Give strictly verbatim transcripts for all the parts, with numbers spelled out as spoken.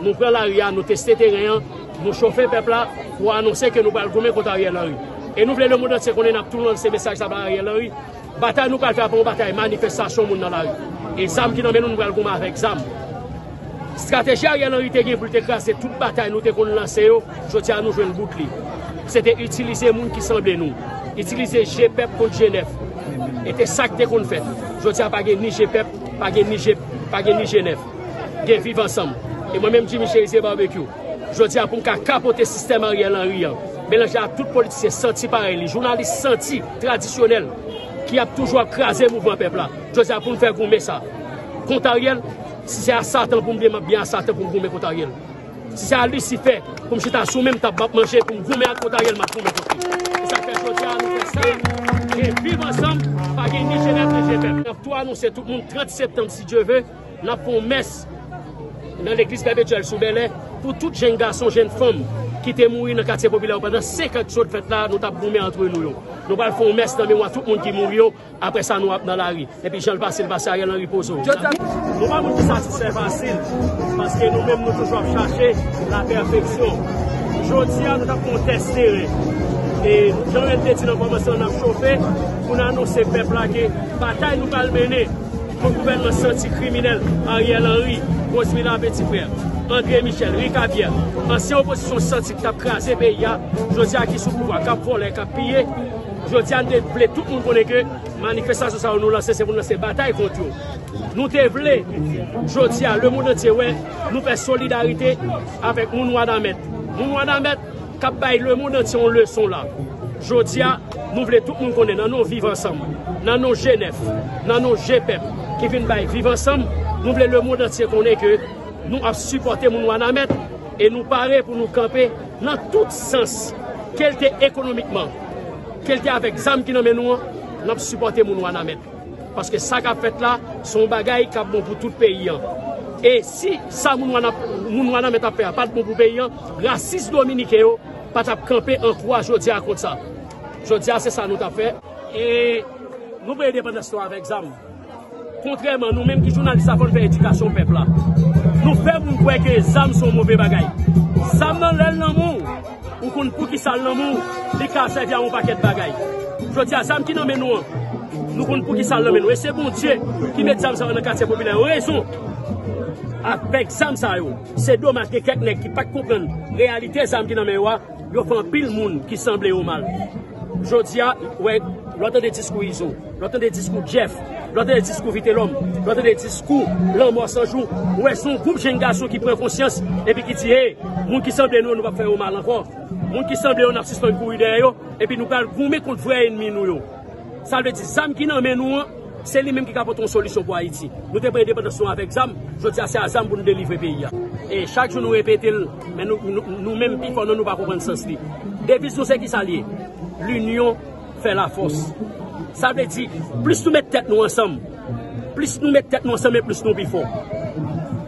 Nou pran lari a, nou teste teren an, nou chofe pèp la pou anonse ke nou pral goumen kont Ariel Henry. E nou vle lemonn antye konnen n ap tou lanse mesaj sa ba Ariel Henry. Batay nou pral fè a pa yon batay manifestasyon moun nan lari. E zam ki nan men nou, nou pral goumen avèk zam. Estrateji Ariel Henry te gen pou l te kraze tout batay nou te konn lanse yo, jodi a nou jwenn bout li. Se te itilize moun ki sanble nou, itilize je pèp kont je nèf. E te sa k te konn fèt. Jodi a pa gen ni je pèp, pa gen ni je, pa gen ni je nèf. Gen viv ansanm. E mwen menm Jimmy Chérizier Barbecue, jodi a pou m ka kapote sistèm Ariel Henry an, melanje ak tout politisyen santi parèy li, jounalis santi tradisyonèl ki ap toujou ap kraze mouvman pèp la. Jodi a pou m fè goumen sa kont Ariel, si se a Satan pou m byen, m ap byen a Satan pou m goumen kont Ariel. Si se a Lisifè pou m chita sou men m tab m ap manje pou m goumen ak kont Ariel, m ap goumen kont li. Se sa k fè jodi a nou fè sa. E viv ansanm, pa gen ni je nèf ni je pèp. N ap tou anonse tout moun trant septanm, si Dye ve, n ap fè yon mès nan legliz Pèpetyèl sou Bèlè pou tout jenn gason, jenn fanm ki te mouri nan katye popilè yo pandan senk an ki sot fèt la, nou t ap goumen antre nou yo. Nou pral fè yon mès nan memwa tout moun ki mouri yo. Apre sa, nou ap nan lari. Epi jan l pase, l pase, Ariel Henry poze w. Nou pa moun ki satisfè fasil, paske nou menm nou toujou ap chache lapèfeksyon. Jodi a, nou t ap fè yon tès teren. E jan Red te di nan kòmansman, n ap chofe pou n anonse pèp la ke batay nou pral mennen kont gouvènman santi kriminèl Ariel Henry, Rosemila Petit Frère, André Michel, Rick Javier, ansyen opozisyon santi ki t ap kraze peyi a, jodi a ki sou pouvwa, k ap vòlè, k ap piye. Jodi a, n te vle tout moun konnen ke manifestasyon sa yo nou lanse, se pou n lanse batay kont yo. Nou te vle, jodi a, lemonn antye wè, nou fè solidarite avèk moun Wanament. Moun Wanament k ap bay lemonn antye yon leson la. Jodi a, nou vle tout moun konnen, nan non Viv Ansanm, nan non je nèf, nan non je pèp ki vin bay Viv Ansanm, nou vle lemonn antye konnen ke nou ap sipòte moun Wanament e nou pare pou nou kanpe nan tout sans, ke l te ekonomikman, ke l te avèk zam ki nan men nou an, n ap sipòte moun Wanament. Paske sa k ap fèt la, se yon bagay k ap bon pou tout peyi an. E si sa moun Wana-, moun Wanament ap fè a pa t bon pou peyi an, rasis dominiken yo pa t ap kanpe an kwa jodi a kont sa. Jodi a, se sa nou t ap fè. E nou vle endepandans nou avèk zam. Kontrèman, nou menm ki jounalis la, fò n fè edikasyon pèp la. Nou fè moun kwè ke zam se yon move bagay. Zam nan, lè l nan men w, ou konn poukisa l nan men w, li ka sèvi a yon pakèt bagay. Jodi a, zam ki nan men nou an, nou konn poukisa l nan men nou. E se Bondye ki met zam sa yo nan katye popilè yo. Rezon, avèk zam sa yo, se domaj gen kèk nèg ki pa t konprann reyalite zam ki nan men yo a, yo fè anpil moun ki sanble yo mal. Jodi a, w wè, lè w tande diskou Izo, lè w tande diskou Jeff, lè w tande diskou Vitelhomme, lè w tande diskou Lanmò San Jou, ou wè se yon gwoup jenn gason ki pran konsyans epi ki di, hey, moun ki sanble nou, nou p ap fè yo mal ankò. Moun ki sanble yo, n ap sispann kouri dèyè yo, epi nou pral goumen kont vrè ènmi nou yo. Sa vle di, zam ki nan men nou an, se li menm ki ka pote yon solisyon pou Ayiti. Nou te pran endepandans nou avèk zam, jodi a se a zam pou nou delivre peyi a. E chak jou nou repete l, men nou, nou, nou menm pi fò nan nou pa konprann sans li. Deviz nou se kisa l ye? L'union fait la force. Sa vle di, plis nou met tèt nou ansanm, plis nou met tèt nou ansanm e plis nou pi fò.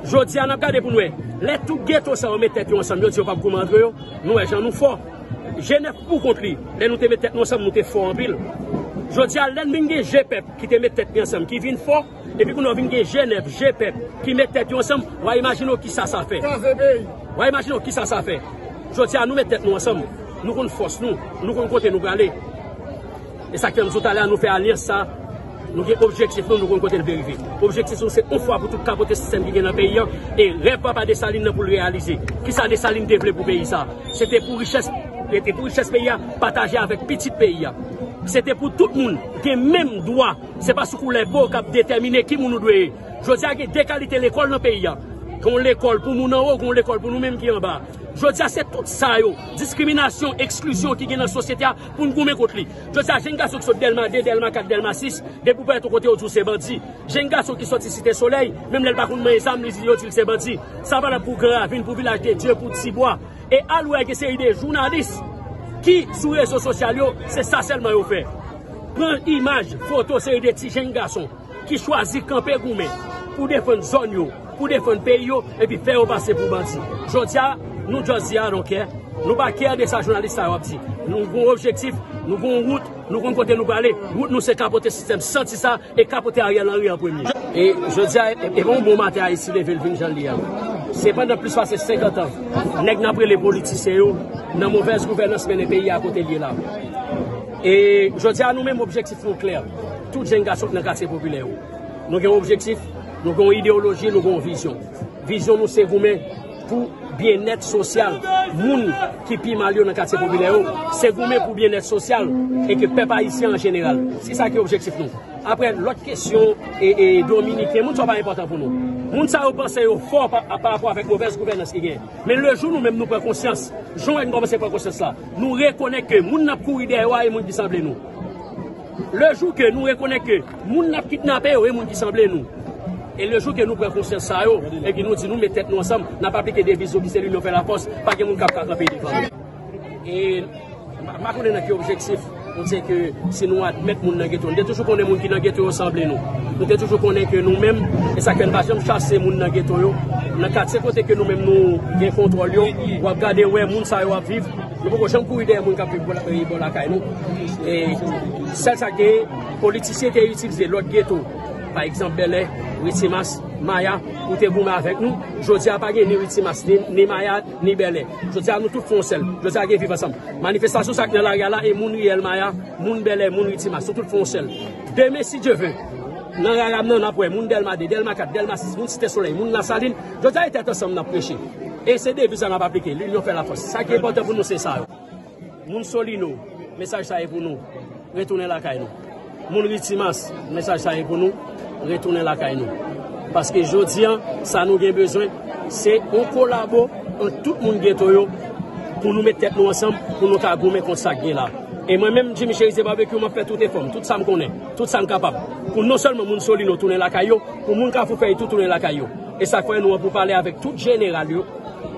Jodi a, n ap gade pou n wè. Lè tout geto sa yo met tèt yo ansanm, yo di yo p ap goumen antre yo, nou wè jan nou fò. Je nèf pou kont li, lè nou te met tèt nou ansanm, nou te fò anpil. Jodi a, lè n vin gen je pèp ki te met tèt li ansanm, ki vin fò, epi kounye a w vin gen je nèf, je pèp ki met tèt yo ansanm, w a imajine w kisa sa fè. Kraze peyi. W a imajine w kisa sa fè. Jodi a, nou met tèt nou ansanm, nou konn fòs nou, nou konn kote nou prale. E sa k fè m di w talè a, nou fè alyans sa, nou gen objektif nou, nou konn kote l dwe rive. Objektif nou se yon fwa pou tout kapote sistèm ki gen nan peyi an, e rèv papa Desalin nan pou l reyalize. Kisa Desalin te vle pou peyi sa? Se te pou richès, se te pou richès peyi a pataje avèk pitit peyi a. Se te pou tout moun gen menm dwa. Se pa sou koulè po k ap detèmine ki moun ou dwe ye. Jodi a gen de kalite lekòl nan peyi a. Gen yon lekòl pou moun anwo, gen yon lekòl pou nou menm ki anba. Jodi a se tout sa yo, diskriminasyon, eksklizyon ki gen nan sosyete a pou n goumen kont li. Jodi a jenn gason ki sot Dèlma de, Dèlma kat, Dèlma sis, depi w parèt yon kote yo di w se bandi. Jenn gason ki sòti Site Solèy, menm lè l pa konn manyen zam, li di, yo di l se bandi. Sa valab pou Gran Ravin, pou Vilaj de Dye, pou Tibwa. E al wè gen seri de jounalis ki sou rezo sosyal yo, se sa sèlman yo fè. Pran imaj, foto seri de ti jenn gason ki chwazi kanpe goumen pou defann zòn yo, pou defann peyi yo, epi fè yo pase pou bandi. Jodi a, nou just di, I don't care. Nou pa care de sa jounalis sa yo ap di. Nou gon objektif, nou gon wout, nou konn kote nou prale. Wout nou se kapote sistèm santi sa e kapote Ariel Henry an premye. E jodi a, e, e pa yon bon maten Ayiti leve l vin jan l ye a. Se pandan plis pase senkant an, nèg n ap rele politisyen yo, nan movèz gouvènans mennen peyi a kote l ye la. E jodi a, nou menm, objektif nou klè. Tout jèn gason k nan katye popilè yo. Nou gen yon objektif, nou gen yon ideyoloji, nou gen yon vizyon. Vizyon nou se goumen pou byennèt sosyal moun ki pi mal yo nan katye popilè yo. Se goumen pou byennèt sosyal e ke pèp ayisyen an jeneral. Se sa ki objektif nou. Apre, lòt kesyon, e, e, dominiken, moun sa yo pa enpòtan pou nou. Moun sa yo panse yo fò pa, pa rapò avèk movèz gouvènans ki gen. Men lejou nou menm nou pran konsyans, jan w wè n kòmanse pran konsyans la, nou rekonèt ke moun n ap kouri dèyè yo a e moun ki sanble nou. Lejou ke nou rekonèt ke moun n ap kidnape yo e moun ki sanble nou. E lejou ke nou pran konsyans sa yo, epi nou di nou met tèt nou ansanm, n ap aplike deviz yo ki se l'union fait la force, pa gen moun k ap ka kanpe devan nou. E m pa, m pa konnen nan ki objektif, nou di ke si nou admèt moun nan geto, nou te toujou konnen moun ki nan geto yo sanble nou. Nou te toujou konnen ke nou menm, e sa k fè n pa janm chase moun nan geto yo. Nan katye kote ke nou menm nou gen kontwòl yo, w ap gade wè moun sa yo ap viv. Nou poko janm kouri dèyè moun k ap viv bò la, bò lakay nou. E sèl sa k genyen, politisyen te itilize lòt geto, pa egzanp Bèlè, Ritimas, Maya, pou te goumen avèk nou. Jodi a pa gen ni Ritimas, ni, ni Maya, ni Bèlè. Jodi a nou tout fè yon sèl. Jodi a gen viv ansanm. Manifestasyon sa k nan lari a la e moun Riyèl Maya, moun Bèlè, moun Ritimas, nou tout fè yon sèl. Demen, si Dye ve, nan rara m nan, n ap wè moun Dèlma de, Dèlma kat, Dèlma sis, moun Site Solèy, moun Lasalin. Jodi a e tèt ansanm n ap preche. E se deviz sa n ap aplike, l'union fait la force. Sa ki enpòtan pou nou se sa yo. Moun Solino, mesaj sa e pou nou. Retounen lakay nou. Moun Ritimas, mesaj sa e pou nou. Retounen lakay nou. Paske jodi a, sa nou gen bezwen, se yon kolabo ant tout moun geto yo pou nou met tèt nou ansanm, pou nou ka goumen kont sa k gen la. E mwen menm, Jimmy Chérizier Barbecue, m ap fè tout efò m, tout sa m konnen, tout sa m kapab, pou non sèlman moun Solino tounen lakay yo, pou moun Kafou Fèy tou tounen lakay yo. E sa k fè nou an pou pale avèk tout jeneral yo,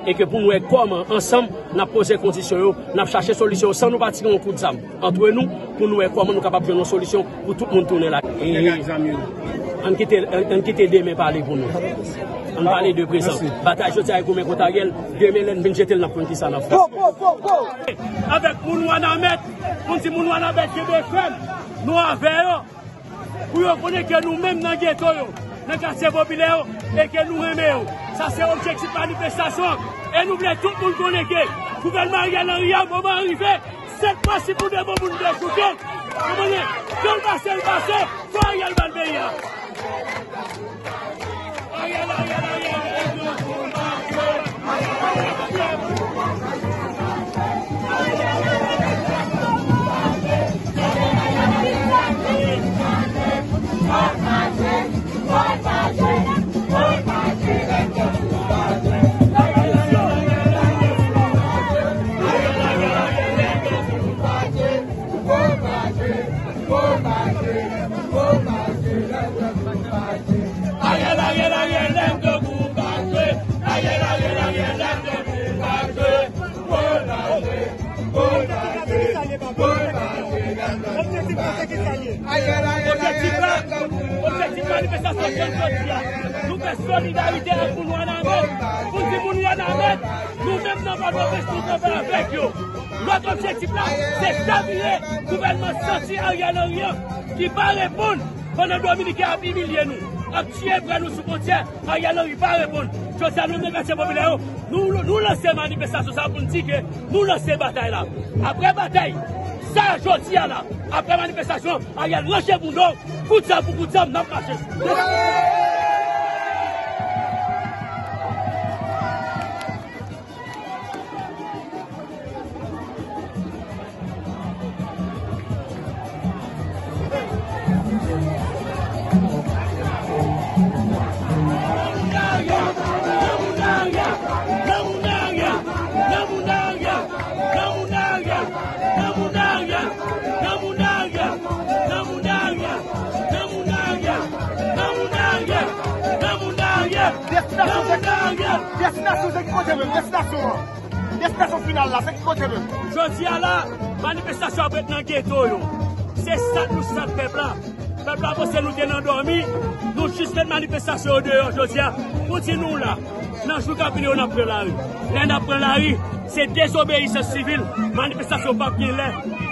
e ke pou nou wè kòman, ansanm, n ap poze kondisyon yo, n ap chache solisyon yo, san nou pa tire yon kout zam antre nou, pou nou wè kòman nou kapab jwenn yon solisyon pou tout moun tounen la. E ann kite, ann, ann kite demen pale pou nou. Ann pale de prezan. Batay jodi a e goumen kont Ariel, demen lè n vin jete l, n ap konn kisa n ap fè. Avèk moun Wanament, pou n di moun Wanament kenbe fèm, nou avè yo. Pou yo konnen ke nou menm nan geto yo, nan katye popilè yo, e ke nou renmen yo. Sa se objektif manifestasyon an. E nou vle tout moun konnen ke gouvènman Ariel Henry a, moman an rive, sèt pwensip pou de bon moun dechouke. Konprann? Jan l pase, l pase, fò Ariel ba n peyi a. Ariel, Ariel, Ariel, lève debout, Ariel, Ariel, Ariel, lève debout, Objektif la, objektif manifestasyon jodi a, nou fè solidarite ak moun Wanament, pou di moun Wanament, nou menm nan Pòtoprens, nou kanpe avèk yo. Lòt objektif la, se chavire gouvènman santi Ariel Henry an, ki pa reponn pandan Dominiken ap imilye nou, ap tiye frè nou sou fwontyè. Ariel Henry pa reponn. Jodi a, nou menm nan katye popilè yo, nou, nou lanse manifestasyon sa pou n di ke nou lanse batay la. Apre batay sa jodi a la, apre manifestasyon, Ariel ranche boul ou, kout zam pou kout zam, n ap mache. Destinasyon se, destinasyon se ki kote menm? Destinasyon an. Destinasyon final la, se ki kote menm? Jodi a la, manifestasyon ap ret nan geto yo. Se sa nou sot pèp la. Pèp la panse nou te nan dòmi. Nou jis met manifestasyon yo deyò jodi a. Pou di nou la, nan jou k ap vini yo n ap pran lari. Lè n ap pran lari, se dezobeyisans sivil. Manifestasyon p ap gen lè,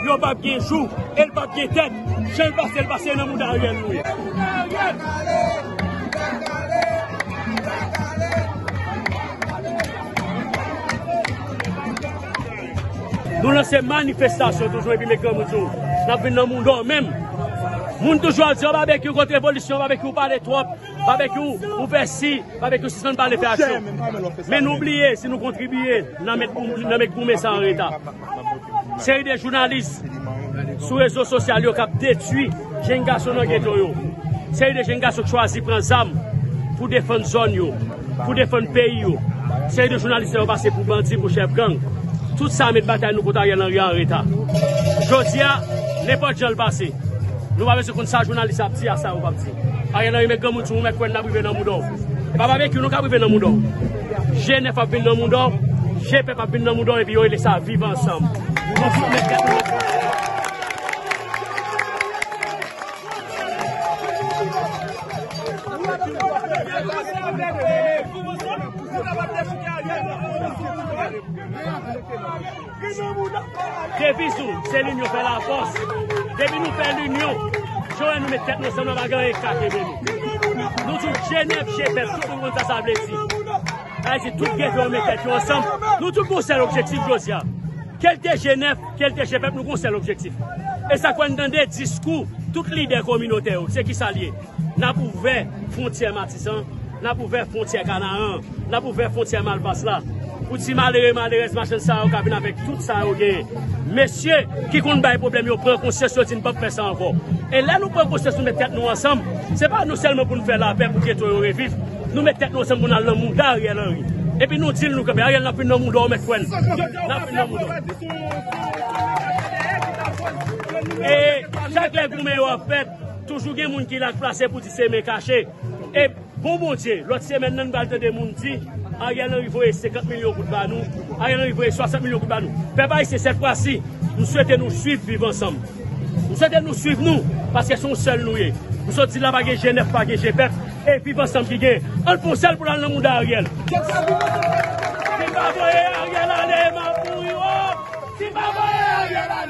yo p ap gen jou, e l p ap gen tèt. Jan l pase, l pase nan mouda Ariel nou ye. Nou lanse manifestasyon toujou epi met granmoun sou. N ap vin nan moudò menm. Moun toujou ap di, "Ò, Babekyou kont revolisyon, Babekyou pale twòp, Babekyou ou fè si, Babekyou sispann pale, fè aksyon." Men nou bliye si nou kontribye nan met, nan met goumen sa an reta. Seri de jounalis sou rezo sosyal yo k ap detwi jenn gason nan geto yo. Seri de jenn gason k chwazi pran zam pou defann zòn yo, pou defann peyi yo. Seri de jounalis sa yo pase pou bandi, pou chèf gang. Tout sa met batay nou kont Ariel Henry an reta. Jodi a, nenpòt jan l pase, nou pa bezwen konn sa jounalis ap di a sa yo p ap di. Ariel Henry met granmoun sou ou, mèt kwè n ap rive nan moudò. E pa Babekyou nou k ap rive nan moudò. G nèf ap vin nan moudò, G pèp ap vin nan moudò epi yo rele sa viv ansanm. Nou fou met tèt nou. Deviz nou, se linyon fè lafòs. Depi nou fè linyon, jan nou met tèt nou ansanm, nan bagay ka kenbe nou. Nou di G nèf, G pèp, tout moun konn sa sa vle di. Sa vle di tout geto yo met tèt yo ansanm. Nou tout gon sèl objektif jodi a. Kèl te G nèf, kèl te G pèp, nou gon sèl objektif. E sa k fè n tande diskou tout lidè kominotè yo, se kisa l ye? N ap ouvè fwontyè Matisan, n ap ouvè fwontyè Kanaran, n ap ouvè fwontyè Malpas la. Pou di malere, malerèz, machann sa yo ka vin avèk tout sa yo genyen. Mesye ki konn bay pwoblèm yo pran konsyans, yo di n p ap fè sa ankò. E lè nou pran konsyans, nou met tèt nou ansanm, se pa nou sèlman pou n fè lapè pou geto yo reviv. Nou met tèt nou ansanm pou n al nan mouda Ariel Henry. Epi nou di l nou kanpe, Ariel, n ap vin nan mouda w, mèt kwè n. N ap vin nan mouda w. E chak lè goumen yo ap fèt, toujou gen moun ki la k plase pou di se men kache. E bon Bondye, lòt semèn nan, n pral tande moun di, Ariel Henry voye senkant milyon goud ba nou, Ariel Henry voye swasant milyon goud ba nou. Pèp ayisyen, sèt fwa si, m swete nou swiv Viv Ansanm. M swete nou swiv nou, paske se yon sèl nou ye. M sot di la, pa gen G nèf, pa gen G pèp, e Viv Ansanm ki gen. Ann fè yon sèl pou n al nan mouda Ariel. Si pa voye Ariel ale, m ap mouri, o! Si pa voye Ariel ale!